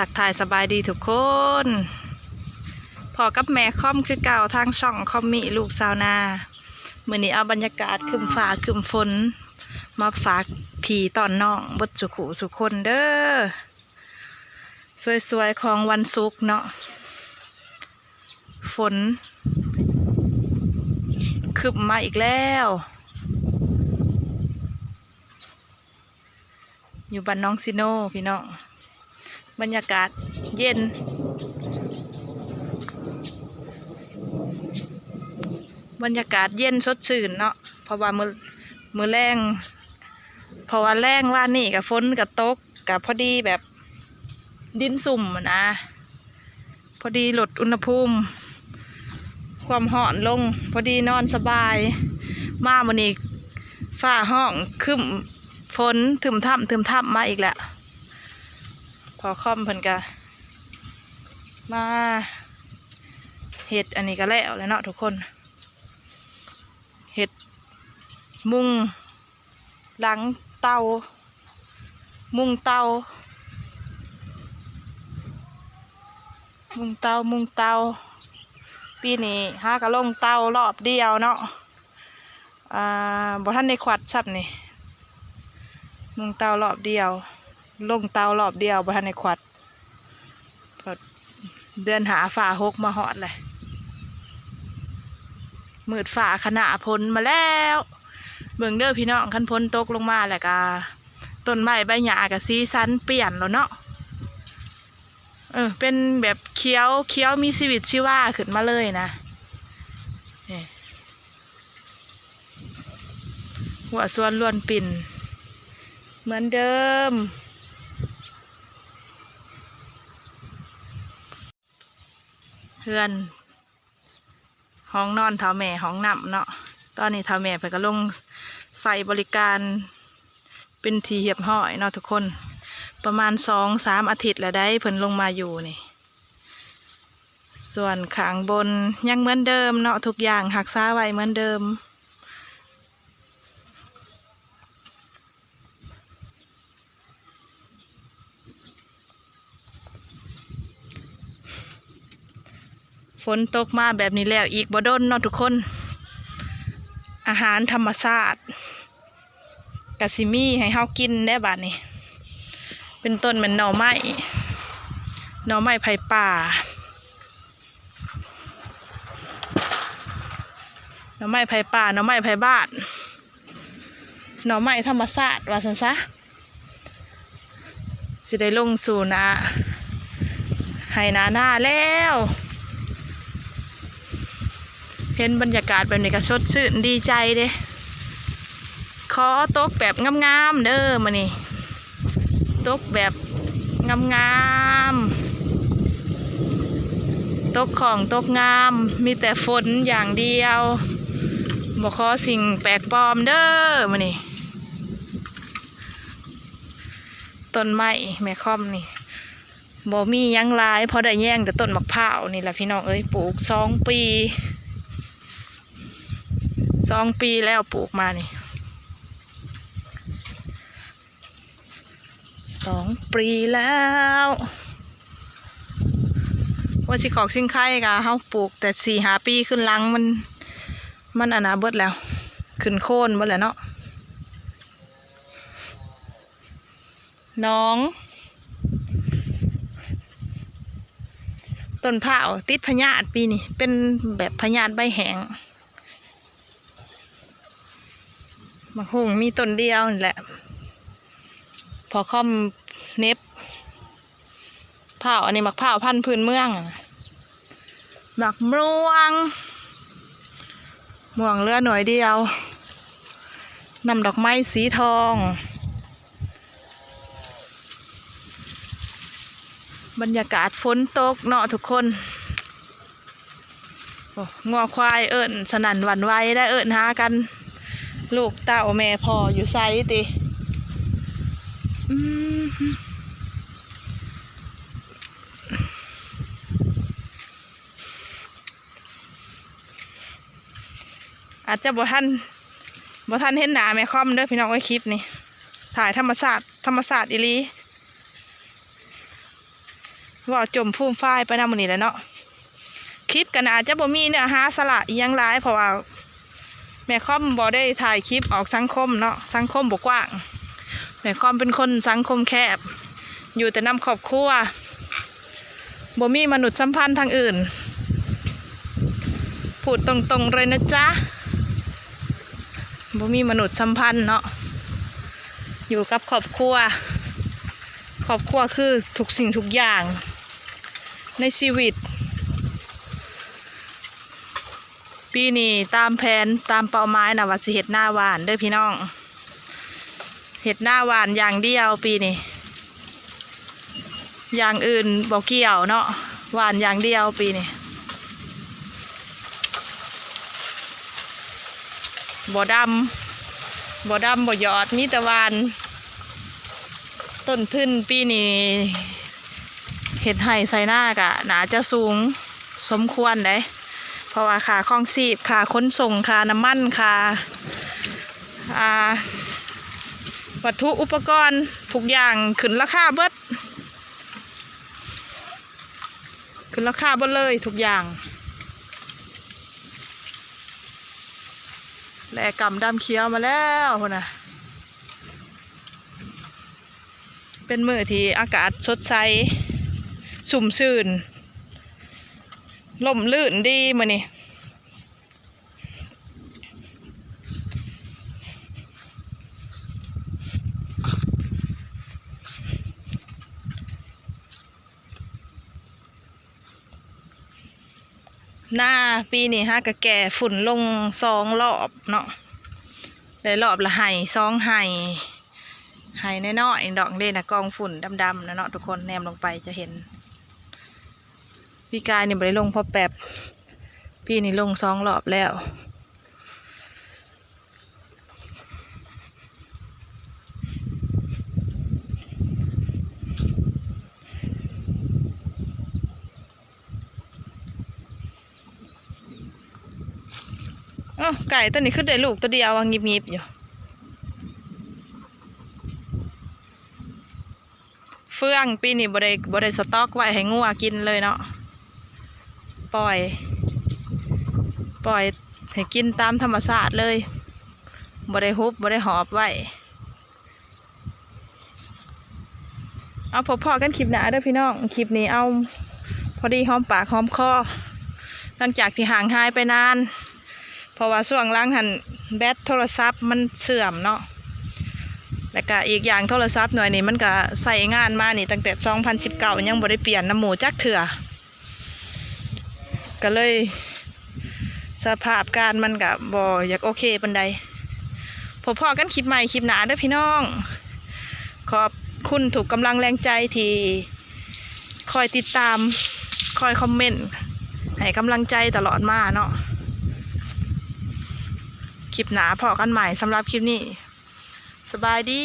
ທັກທາຍສະບາຍດີທຸກຄົນ ພໍ້ກັບແມ່ຄອມຄືເກົ່າ ທາງຊ່ອງຄອມມີລູກຊາວນາ. ມື້ນີ້ເອົາບັນຍາກາດຄຶ້ມຟ້າຄຶ້ມຝົນ ມາຝາກພີ່ຕ້ອນນ້ອງເບິດສູ່ຄູ່ສູ່ຄົນເດີ້. ສວຍໆ ຂອງວັນສຸກເນາະ. ຝົນຄຶ້ມມາອີກແລ້ວ ຢູ່ບ້ານໜອງຊີໂນພີ່ນ້ອງ. ບັນຍາກາດເຢັນ ບັນຍາກາດເຢັນສົດຊື່ນເນາະ ເພາະວ່າມື້ ມື້ແລງ ເພາະວ່າແລງວານນີ້ກະຝົນກະຕົກ ກະພໍດີແບບດິນຊຸ່ມຫັ້ນນະ ພໍດີລົດອຸນຫະພູມຄວາມຮ້ອນລົງ ພໍດີນອນສະບາຍ. ມາມື້ນີ້ຟ້າຮ້ອງຄຶ້ມຝົນ ທຶ່ມຖ້ຳ ທຶ່ມຖ້ຳມາອີກແລ້ວ. ພໍ່ຄອມເພິ່ນກະມາເຮັດອັນນີ້ກະແລ້ວແລ້ວເນາະທຸກຄົນ ເຮັດມຸງ ຫຼັງເຕົາ ມຸງເຕົາ ມຸງເຕົາ ມຸງເຕົາ. ປີນີ້ຫາກະລົງເຕົາລອບດຽວເນາະ ອ່າ ບໍ່ທັນໄດ້ຂວັດຊ້ຳນີ້ ມຸງເຕົາລອບດຽວ ລົງເຕົາລອບດຽວ ບໍ່ທັນໄດ້ຂວັດ. ເດືອນຫ້າຟ້າຫົກມາຮອດແລ້ວ ມືດຟ້າຄະນະຝົນມາແລ້ວ. ເບິ່ງເດີ້ພີ່ນ້ອງ ຄັນຝົນຕົກລົງມາແລ້ວກະ ຕົ້ນໄມ້ໃບຫຍ້າກະສີສັນປ່ຽນແລ້ວເນາະ ເອີ ເປັນແບບຂຽວ ຂຽວມີຊີວິດຊີວາຂຶ້ນມາເລີຍນະ. ເອີ ຮົ້ວສວນລວນປິ່ນເໝືອນເດີມ ເຮືອນ ຫ້ອງນອນເຖົ້າແມ່ ຫ້ອງນ້ຳເນາະ. ຕອນນີ້ເຖົ້າແມ່ເພິ່ນກະລົງໃຊ້ບໍລິການເປັນທີ່ຮຽບຮ້ອຍເນາະທຸກຄົນ ປະມານສອງສາມອາທິດແລ້ວໃດ ເພິ່ນລົງມາຢູ່ນີ້. ສ່ວນຂ້າງບົນຍັງເໝືອນເດີມເນາະ ທຸກຢ່າງຮັກສາໄວ້ເໝືອນເດີມ. ຝົນຕົກມາແບບນີ້ແລ້ວ ອີກບໍ່ດົນເນາະທຸກຄົນ ອາຫານທຳມະຊາດ ກະຊິມີໃຫ້ເຮົາກິນແດ່ບາດນີ້ ເປັນຕົ້ນແມ່ນໜໍ່ໄມ້ ໜໍ່ໄມ້ໄຜ່ປ່າ ໜໍ່ໄມ້ໄຜ່ປ່າ ໜໍ່ໄມ້ໄຜ່ບ້ານ ໜໍ່ໄມ້ທຳມະຊາດວ່າຊັ້ນຊະ. ຊິໄດ້ລົງສູ່ນາໄຮ່ນານາແລ້ວ ເຫັນບັນຍາກາດແບບນີ້ກະສົດຊື່ນດີໃຈເດ້. ຂໍຕົກແບບງາມໆເດີ້ມື້ນີ້ ຕົກແບບງາມໆ ຕົກຄ້ອງຕົກງາມ ມີແຕ່ຝົນຢ່າງດຽວ ບໍ່ຂໍສິ່ງແປກປອມເດີ້ມື້ນີ້. ຕົ້ນໄມ້ແມ່ຄອມນີ້ ບໍ່ມີຫຍັງຫຼາຍ ພໍໄດ້ແຍງແຕ່ຕົ້ນໝາກພ້າວນີ້ແຫຼະພີ່ນ້ອງເອີຍ ປູກສອງປີ ສອງປີແລ້ວ ປູກມານີ້ສອງປີແລ້ວ. ວ່າຊິຂອກຊິງໄຄກະເຮົາປູກແຕ່ສີ່ຫ້າປີຂຶ້ນຫຼັງ ມັນ ມັນອັນນາເບິດແລ້ວ ຂຶ້ນໂຄນເບິດແລ້ວເນາະ. ໜອງ ຕົ້ນພ້າວຕິດພະຍາດປີນີ້ ເປັນແບບພະຍາດໃບແຫ້ງ. ໝາກຫຸ່ງມີຕົ້ນດຽວນີ້ແຫຼະ ພໍ່ຄອມເໜັບພ້າວ ອັນນີ້ໝາກພ້າວພັນພື້ນເມືອງ. ໝາກມ່ວງ ມ່ວງເຫຼືອໜ່ວຍດຽວ ນ້ຳດອກໄມ້ສີທອງ. ບັນຍາກາດຝົນຕົກເນາະທຸກຄົນ. ໂອ້ ງົວຄວາຍເອີ້ນສະໜັ່ນຫວັ່ນໄຫວໄດ໋ ເອີ້ນຫາກັນ ລູກເຕົ້າແມ່ພໍ່ຢູ່ໃສຕິ. ອືມ ອາດຈະບໍ່ທັນ ບໍ່ທັນເຫັນໜ້າແມ່ຄອມເດີ້ພີ່ນ້ອງເອີຍ ຄລິບນີ້ ຖ່າຍທຳມະຊາດ ທຳມະຊາດອີ່ຫຼີ. ເວົ້າຈົ່ມຟູມຟາຍໄປນຳມື້ນີ້ແຫຼະເນາະ. ຄລິບກໍໜ້າຈະບໍ່ມີເນື້ອຫາສາລະອີ່ຫຍັງຫຼາຍ ເພາະວ່າແມ່ຄອມບໍ່ໄດ້ຖ່າຍຄລິບອອກສັງຄົມເນາະ, ສັງຄົມບໍ່ກວ້າງ. ແມ່ຄອມເປັນຄົນສັງຄົມແຄບ ຢູ່ແຕ່ນຳຄອບຄົວ ບໍ່ມີມະນຸດສຳພັນທາງອື່ນ. ພູດຕົງໆເລີຍນະຈ໊ະ ບໍ່ມີມະນຸດສຳພັນເນາະ, ຢູ່ກັບຄອບຄົວ. ຄອບຄົວຄືທຸກສິ່ງທຸກຢ່າງໃນຊີວິດ. ປີນີ້ຕາມແຜນຕາມເປົ້າໝາຍນະ ວ່າຊິເຮັດນາຫວ່ານເດີພີ່ນ້ອງ, ເຮັດນາຫວ່ານຢ່າງດຽວປີນີ້. ຢ່າງອື່ນບໍ່ກ່ຽວເນາະ, ຫວ່ານຢ່າງດຽວປີນີ້. ບໍ່ດຳ ບໍ່ດຳບໍ່ຢອດ ມີແຕ່ຫວ່ານ. ຕົ້ນທຶນປີນີ້ເຮັດໄຮ່ໄຖນາກະໜ້າຈະສູງສົມຄວນເດ້, ເພາະວ່າຄ່າຄອງຊີບ, ຄ່າຂົນສົ່ງ, ຄ່ານ້ຳມັນ, ຄ່າ ອ່າ ວັດຖຸອຸປະກອນທຸກຢ່າງຂຶ້ນລາຄາເບິດ. ຂຶ້ນລາຄາເບິດເລີຍທຸກຢ່າງ. ແລະ ກຳດຳຂຽວມາແລ້ວພຸ້ນນະ. ເປັນມື້ທີ່ອາກາດສົດໃສ ຊຸ່ມຊື່ນ ຮົ່ມລື່ນດີມື້ນີ້. ນາປີນີ້ຫາກະແກ່ຝຸ່ນລົງສອງລອບເນາະ, ໄດ້ລອບລະໄຮ່ສອງໄຮ່, ໄຮ່ນ້ອຍໆດອກເດ້ນະ ກອງຝຸ່ນດຳໆນະເນາະ ທຸກຄົນ ແນມລົງໄປຈະເຫັນ. ປີກາຍນີ້ບໍ່ໄດ້ລົງພໍແປັບ, ປີນີ້ລົງສອງລອບແລ້ວ. ເອີ ໄກ່ຕົວນີ້ຄືໄດ້ລູກຕົວດຽວ ຫງີບໆຢູ່. ເຟືອງປີນີ້ບໍ່ໄດ້ ບໍ່ໄດ້ສະຕັອກໄວ້ໃຫ້ງົວກິນເລີຍເນາະ, ປ່ອຍ ປ່ອຍໃຫ້ກິນຕາມທຳມະຊາດເລີຍ, ບໍ່ໄດ້ຫຸບ ບໍ່ໄດ້ຫອບໄວ້. ເອົາ ພົບພໍ້ກັນຄລິບໜ້າເດີພີ່ນ້ອງ, ຄລິບນີ້ເອົາພໍດີຫອມປາກຫອມຄໍ ຫຼັງຈາກທີ່ຫ່າງຫາຍໄປນານ. ເພາະວ່າຊ່ວງຫຼັງຫັ້ນແບັດໂທລະສັບມັນເສື່ອມເນາະ, ແລ້ວກະອີກຢ່າງໂທລະສັບໜ່ວຍນີ້ມັນກະໃຊ້ງານມານີ້ຕັ້ງແຕ່ສອງພັນສິບເກົ້າ ຍັງບໍ່ໄດ້ປ່ຽນນຳໝູ່ຈັກເທື່ອ, ກະເລີຍສະພາບການມັນກະບໍ່ຢາກໂອເຄປານໃດ. ພົບພໍ້ກັນຄລິບໃໝ່ຄລິບໜ້າເດີພີ່ນ້ອງ. ຂອບຄຸນທຸກກຳລັງແຮງໃຈທີ່ ຄອຍຕິດຕາມ ຄອຍຄອມເມັນໃຫ້ກຳລັງໃຈຕະຫຼອດມາເນາະ. ຄລິບໜ້າພໍ້ກັນໃໝ່, ສຳລັບຄລິບນີ້ ສະບາຍດີ.